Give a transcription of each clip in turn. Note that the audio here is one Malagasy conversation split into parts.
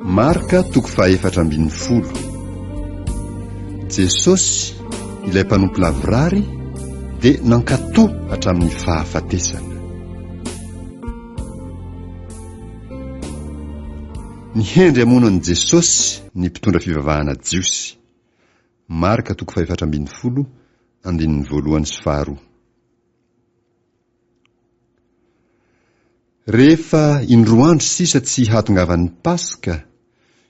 Marka toko fahaefatra ambin'ny folo. Jesosy, ilay mpanompo lavorary, dia nankatò hatramin'ny fahafatesana. Nihendry hamono an'i Jesosy ny mpitondra fivavahana jiosy. Marka toko fahefatra ambin'ny folo, andininy voalohany sy faharoa. Rehefa indroa andro sisa tsy hahatongavan'ny Paska,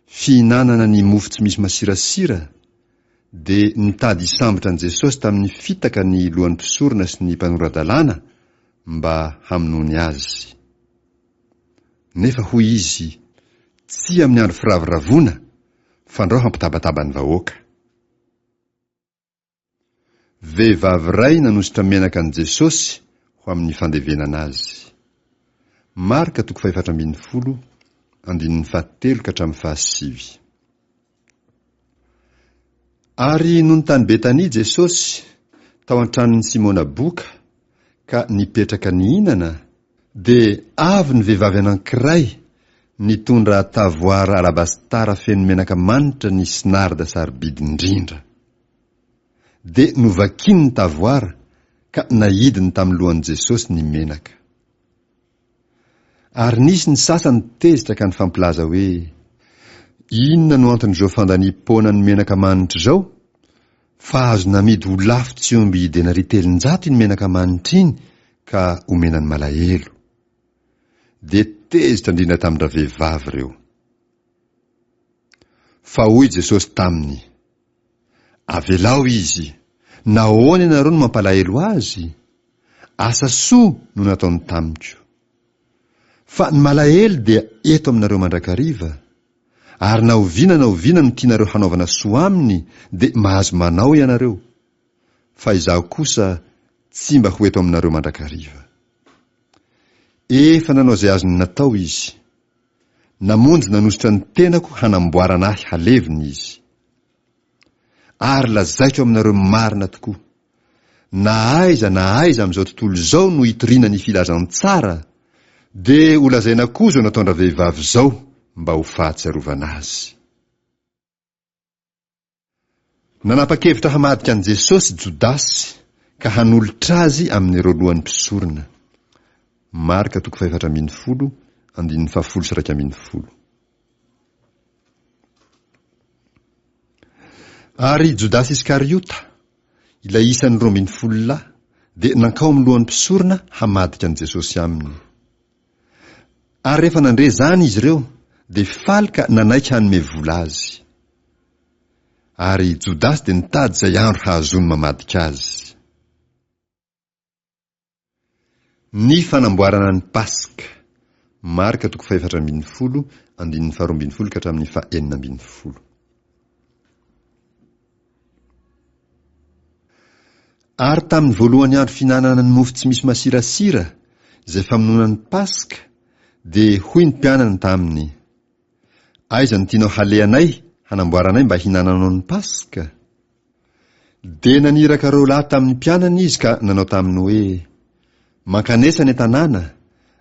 fihinanana ny mofo tsy misy masirasira, dia nitady hisambotra an'i Jesosy tamin'ny fitaka ny lohan'ny mpisorona sy ny mpanora-dalàna mba hamonoany azy. Nefa hoy izy, Tsy amin'ny andro firavoravoana, fandrao hampitabataba ny vahoaka. Vehivavy iray nanosotra menaka an'i Jesosy ho amin'ny fandevenana azy. Marka toko fahefatra ambin'ny folo, andininy fahatelo ka hatramin'ny fahasivy. Ary nony tany Betania Jesosy, tao an-tranon'i Simona boka, ka nipetraka nihinana, dia avy ny vehivavy anankiray nitondra tavoara alabastara feno menaka manitra nisy narda sarobidy indrindra. Dia novakiny ny tavoara ka naidiny tamin'ny lohan'i Jesosy ny menaka. Ary nisy ny sasany tezitra ka nifampilaza hoe, Inona no anton'izao fandaniam-poana ny menaka manitra izao? Fa azo namidy ho lafo tsy omby denaria 300 iny menaka manitra iny ka omena ny malahelo. Dia tezitra indrindra tamin-dravehivavy ireo. Fa hoy Jesosy taminy, Avelao izy, nahoana ianareo no mampalahelo azy? Asa soa no nataony tamiko. Fa ny malahelo dia eto aminareo mandrakariva, ary na oviana na oviana no tianareo hanaovana soa aminy dia mahazo manao ianareo, fa izaho kosa tsy mba ho eto aminareo mandrakariva. Efa nanao izay azony natao izy. Namonjy nanosotra ny tenako hanamboarana ahy halevina izy. Ary lazaiko aminareo marina tokoa, na aiza na aiza amin'izao tontolo izao no hitoriana ny filazantsara, dia holazaina koa izao nataon-dravehivavy izao mba ho fahatsiarovana azy. Nanapa-kevitra hamadika an'i Jesosy Jodasy ka hanolotra azy amin'ireo lohan'ny mpisorona. Marka toko fahefatra ambin'ny folo, andininy fahafolo sy iraika ambin'ny folo. Ary Jodasy Iskariota, ilay isan'ny 12 lahy, dia nankao amin'ny lohan'ny mpisorona hamadika an'i Jesosy aminy. Ary rehefa nandre izany izy ireo, dia faly ka nanaiky hanome vola azy. Ary Jodasy dia nitady izay andro hahazoany mamadika azy. Ny fanamboarana ny Paska. Marka toko fahefatra ambin'ny folo, andininy faharoa ambin'ny folo ka hatramin'ny fahenina ambin'ny folo. Ary tamin'ny voalohan'ny andro fihinanana ny mofo tsy misy masirasira, izay famonoana ny Paska, dia hoy ny mpianany taminy, Aiza no tianao halehanay hanamboaranay mba hinananao ny Paska? Dia naniraka ireo lahy tamin'ny mpianany izy ka nanao taminy hoe, Mankanesa any an-tanàna,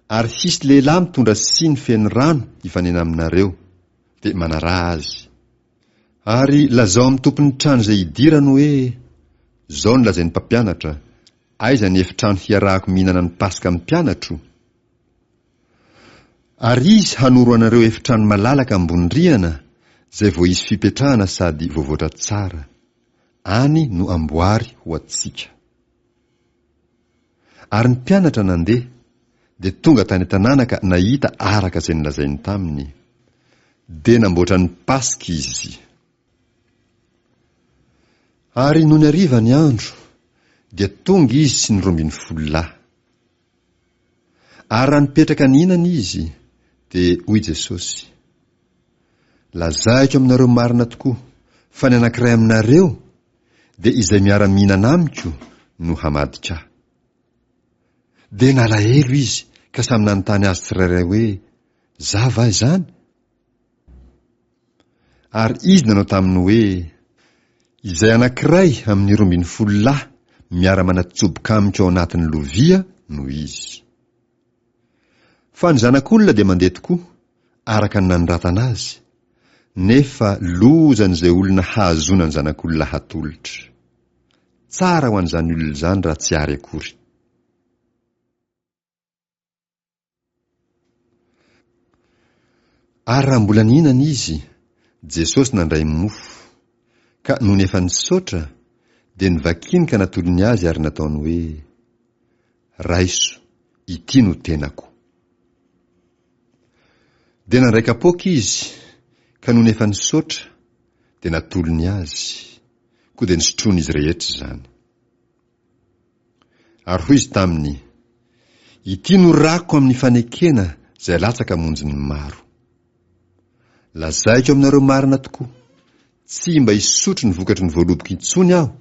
ary hisy lehilahy mitondra siny feno rano hifanena aminareo, dia manaraha azy. Ary lazao amin'ny tompon'ny trano izay hidirany hoe, Izao no lazain'ny mpampianatra, Aiza ny efitrano hiarahako mihinana ny Paska amin'ny mpianatro? Ary izy hanoro anareo efitrano malalaka ambony rihana izay vao hisy fipetrahana sady voavoatra tsara. Any no amboary ho antsika. Ary ny mpianatra nandeha, dia tonga tany an-tanàna ka nahita araka izay nolazainy taminy. Dia namboatra ny Paska izy. Ary nony hariva ny andro, dia tonga izy sy ny 12 lahy. Ary raha nipetraka nihinana izy, dia hoy Jesosy, Lazaiko aminareo marina tokoa, fa ny anankiray aminareo, dia izay miara-mihinana amiko no hamadika ahy. Dia nalahelo izy ka samy nanontany azy tsirairay hoe, Za va izany? Ary izy nanao taminy hoe, Izay anankiray amin'ny 12 lahy miara-manatsoboka amiko ao anatin'ny lovia no izy. Fa ny Zanak'olona dia mandeha tokoa, araka ny nanoratana azy. Nefa lozan'izay olona hahazoana ny Zanak'olona hatolotra. Tsara ho an'izany olona izany raha tsy ary akory. Ary raha mbola nihinana izy, Jesosy nandray mofo, ka nony efa nisaotra, dia novakiny ka natolony azy ary nataony hoe, Raiso, ity no tenako. Dia nandray kapoaka izy, ka nony efa nisaotra, dia natolony azy, koa dia nisotroan'izy rehetra izany. Ary hoy izy taminy, Ity no rako amin'ny fanekena izay alatsaka hamonjy ny maro. Lazaiko aminareo marina tokoa, tsy mba hisotro ny vokatry ny voaloboka intsony aho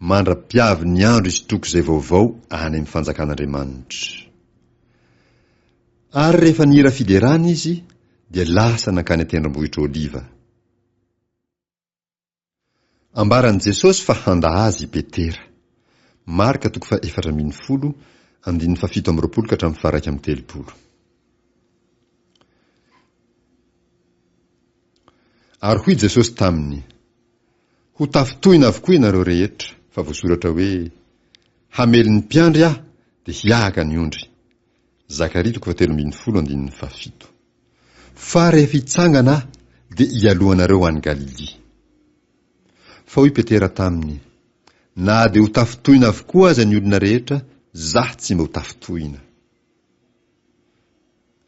mandra-piavy ny andro hisotroako izay vaovao any amin'ny fanjakan'Andriamanitra. Ary rehefa nihira fiderana izy, dia lasa nankany an-tendrombohitra Oliva. Ambaran'i Jesosy fa handa Azy i Petera. Marka toko faha-14, andininy faha-27 ka hatramin'ny faha-31. Ary hoy Jesosy taminy, Ho tafintohina avokoa ianareo rehetra, fa voasoratra hoe, Hamely ny mpiandry Aho, dia hiahaka ny ondry. Zakaria toko fahatelo ambin'ny folo andininy fahafito. Fa rehefa hitsangana Aho, dia hialoha anareo ho any Galilia. Fa hoy Petera taminy, Na dia ho tafintohina avokoa aza ny olona rehetra, zaho tsy mba ho tafintohina.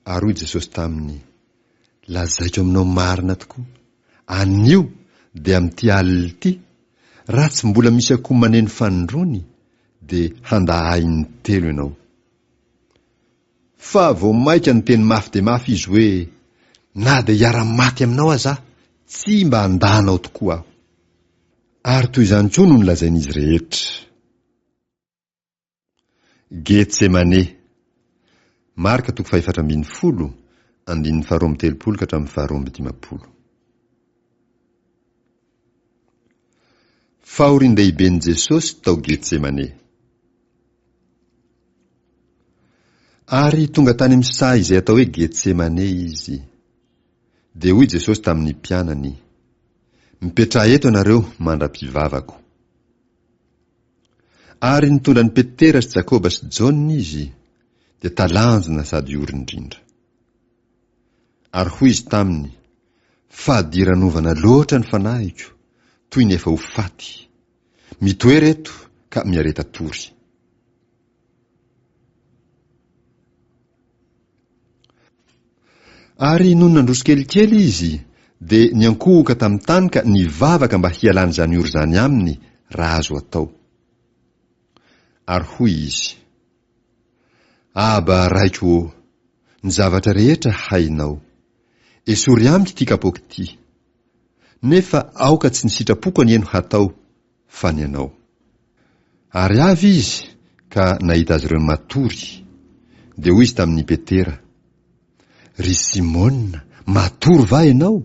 Ary hoy Jesosy taminy, Lazaiko aminao marina tokoa, anio, dia amin'ity alina ity, raha tsy mbola misy akoho maneno fanindroany, dia handà Ahy intelo ianao. Fa vao mainka niteny mafy dia mafy izy hoe, Na dia hiara-maty aminao aza aho, tsy mba handà anao tokoa aho. Ary toy izany koa no nolazain'izy rehetra. Getsemane. Marka toko fahefatra ambin'ny folo, andininy faharoa amby telopolo ka hatramin'ny faharoa amby dimampolo. Fahorian-dehiben'i Jesosy tao Getsemane. Ary tonga tany amin'ny saha izay atao hoe Getsemane izy. Dia hoy Jesosy tamin'ny mpianany, Mipetraha eto ianareo mandra-pivavako. Ary nitondra an'i Petera sy Jakoba sy Jaona izy, dia talanjona sady ory indrindra. Ary hoy izy taminy, Fadiranovana loatra ny fanahiko, toy ny efa ho faty. Mitoera eto ka miareta tory. Ary nony nandroso kelikely izy, dia niankohoka tamin'ny tany ka nivavaka mba hialan'izany ora izany aminy raha azo atao. Ary hoy izy, Aba Raiko ô, ny zavatra rehetra hainao. Esory amiko ity kapoaka ity. Nefa aoka tsy ny sitrapoko anie no hatao, fa ny anao. Ary avy izy ka nahita azy ireo matory. Dia hoy izy tamin'i Petera, Ry Simona, matory va ianao?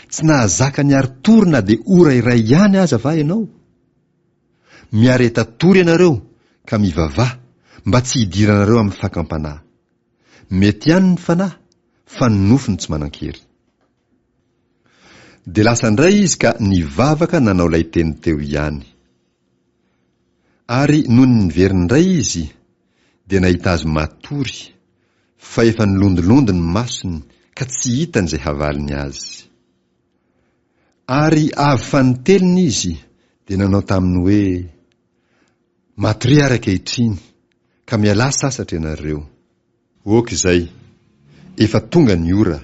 Tsy nahazaka niari-tory na dia ora iray ihany aza va ianao? Miareta tory ianareo ka mivavaha mba tsy hidiranareo amin'ny fakam-panahy. Mety ihany ny fanahy fa ny nofo no tsy manan-kery. Dia lasa indray izy ka nivavaka nanao ilay teny teo ihany. Ary nony niverina indray izy dia nahita azy matory fa efa nilondilondy ny masony ka tsy hitany izay havaliny azy. Ary avy fanintelony izy dia nanao taminy hoe, Matoria ary ankehitriny, ka mialà sasatra ianareo. Ok izay, efa tonga ny ora.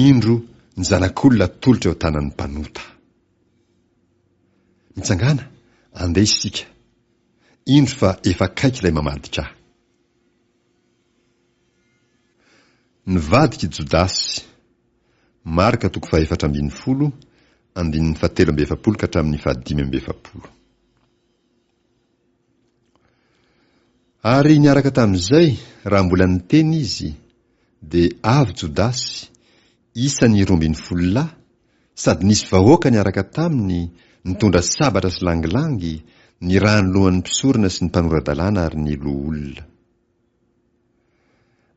Indro ny Zanak'olona atolotra eo an-tanan'ny mpanota. Mitsangàna, andeha isika. Indro fa efa akaiky ilay mamadika ahy. Nivadika i Jodasy. Marka toko faha-14, andininy fahatelo amby efapolo ka hatramin'ny fahadimy amby efapolo. Ary niaraka tamin'izay, raha mbola niteny izy, dia avy Jodasy, isan'ny 12 lahy, sady nisy vahoaka niaraka taminy, nitondra sabatra sy langilangy, nirahan'ny lohan'ny mpisorona sy ny mpanora-dalàna ary ny loholona.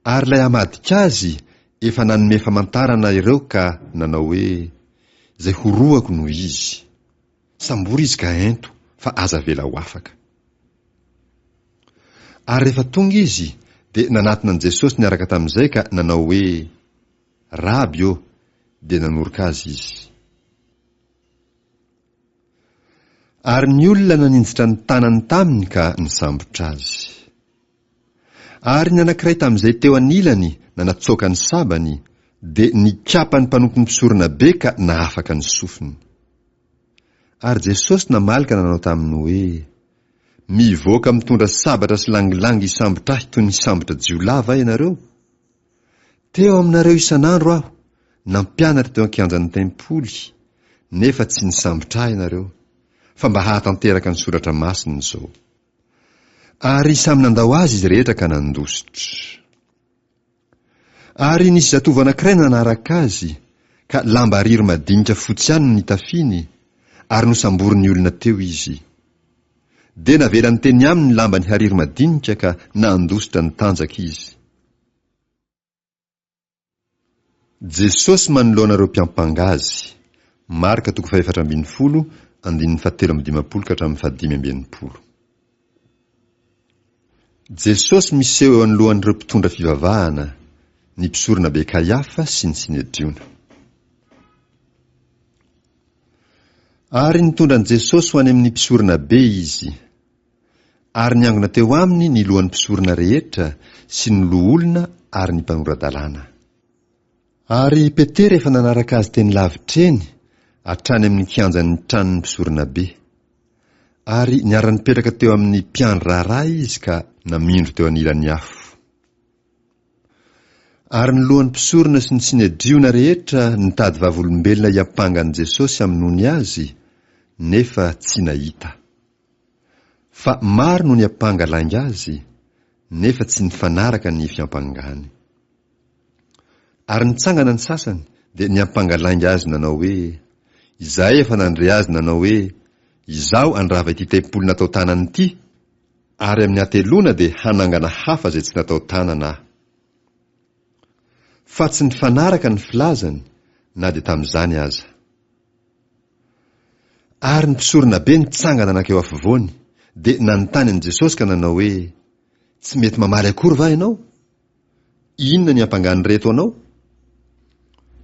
Ary ilay hamadika azy efa nanome famantarana ireo ka nanao hoe. Izay horohako no izy. Sambory izy ka ento, fa aza avela ho afaka. Ary rehefa tonga izy, dia nanatona an'i Jesosy niaraka tamin'izay ka nanao hoe, Raby ô! Dia nanoroka azy izy. Ary ny olona naninjitra ny tanany taminy ka nisambotra azy. Ary ny anankiray tamin'izay teo anilany nanatsoaka ny sabany, dia nikapa ny mpanompon'ny mpisoronabe ka nahafaka ny sofiny. Ary Jesosy namaly ka nanao taminy hoe, Mivoaka mitondra sabatra sy langilangy hisambotra ahy toy ny hisambotra jiolahy va ianareo? Teo aminareo isan'andro aho, nampianatra teo an-kianjan'ny tempoly, nefa tsy nisambotra ahy ianareo, fa mba hahatanteraka ny soratra masina izao. Ary samy nandao azy izy rehetra ka nandositra. Ary nisy zatovo anankiray nanaraka azy, ka lamba hariry madinika fotsy ihany no nitafiany, ary nosamborin'ny olona teo izy. Dia navelany teny aminy ny lambany hariry madinika ka nandositra nitanjaka izy. Jesosy manoloana ireo mpiampanga Azy, Marka toko fahefatra ambinifolo, andininy fahatelo amby dimampolo ka hatramin'ny fahadimy amby enimpolo. Jesosy miseho eo anoloan'ireo mpitondra fivavahana, ny mpisoronabe Kaiafa sy ny Synedriona. Ary nitondra an'i Jesosy ho any amin'ny mpisoronabe izy. Ary niangona teo aminy ny lohan'ny mpisorona rehetra sy ny loholona ary ny mpanora-dalàna. Ary Petera efa nanaraka azy teny lavitra eny, hatrany amin'ny kianjan'ny tranon'ny mpisoronabe. Ary niara-nipetraka teo amin'ny mpiandry raharaha izy ka namindro teo anilan'ny afo. Ary ny lohan'ny mpisorona sy ny Synedriona rehetra nitady vavolombelona hiampanga an'i Jesosy hamonoany azy, nefa tsy nahita. Fa maro no niampanga lainga azy, nefa tsy nifanaraka ny fiampangany. Ary nitsangana ny sasany dia niampanga lainga azy nanao hoe, Izahay efa nandre azy nanao hoe, Izaho handrava ity tempoly natao tanana ity, ary amin'ny hateloana dia hanangana hafa izay tsy natao tanana aho. Fa tsy nifanaraka ny filazany na dia tamin'izany aza. Ary ny mpisoronabe nitsangana nankeo afovoany, dia nanontany an'i Jesosy ka nanao hoe, Tsy mety mamaly akory va ianao? Inona ny ampangan'ireto anao?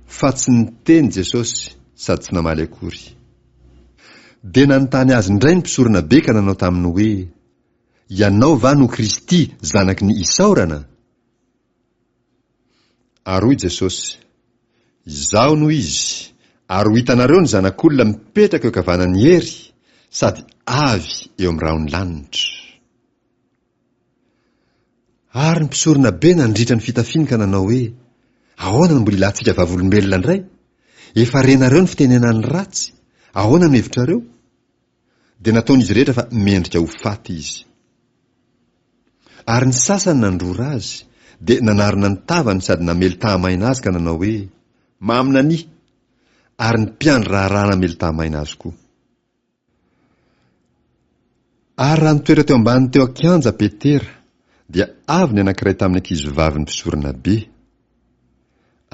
Fa tsy niteny Jesosy sady tsy namaly akory. Dia nanontany azy indray ny mpisoronabe ka nanao taminy hoe, Ianao va no Kristy, Zanaky ny Isaorana? Ary hoy Jesosy, Izaho no Izy, ary ho hitanareo ny Zanak'olona mipetraka eo ankavanan'ny hery, sady avy eo amin'ny rahon'ny lanitra. Ary ny mpisoronabe nandritra ny fitafiany ka nanao hoe, Ahoana no mbola ilantsika vavolombelona indray? Efa renareo ny fitenenany ratsy, ahoana no hevitrareo? Dia nataon'izy rehetra fa mendrika ho faty izy. Ary ny sasany nandrora azy, dia nanarona ny tavany sady namely tahamaina azy ka nanao hoe, Maminania! Ary ny mpiandry raharaha namely tahamaina azy koa. Ary raha nitoetra teo ambany teo an-kianja Petera, dia avy ny anankiray tamin'ny ankizivavin'ny mpisoronabe.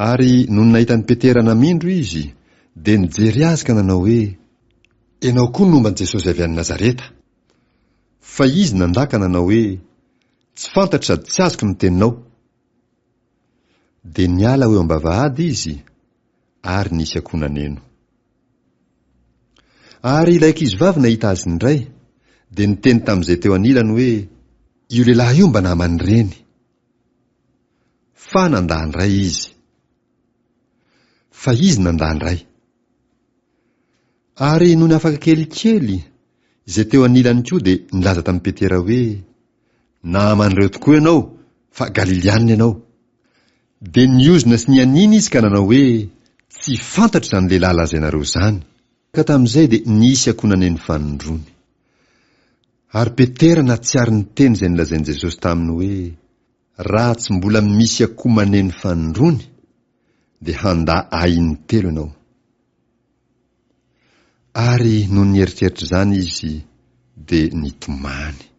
Ary nony nahita an'i Petera namindro izy, dia nijery azy ka nanao hoe, Ianao koa nomba an'i Jesosy avy any Nazareta. Fa izy nandà ka nanao hoe, Tsy fantatro sady tsy azoko ny teninao. Dia niala ho eo am-bavahady izy, ary nisy akoho naneno. Ary ilay ankizivavy nahita azy indray, dia niteny tamin'izay teo anilany hoe, Io lehilahy io mba naman'ireny. Fa nandà indray izy. Fa izy nandà indray. Ary nony afaka kelikely, izay teo anilany koa dia nilaza tamin'i Petera hoe, Naman'ireo tokoa ianao, fa Galilianina ianao. Dia niozona sy nianiana izy ka nanao hoe, Tsy fantatro izany lehilahy lazainareo izany. Ka tamin'izay dia nisy akoho naneno fanindroany. Ary Petera nahatsiaro ny teny izay nolazain'i Jesosy taminy hoe, Raha tsy mbola misy akoho maneno fanindroany, dia handà Ahy intelo ianao. Ary nony nieritreritra izany izy, dia nitomany.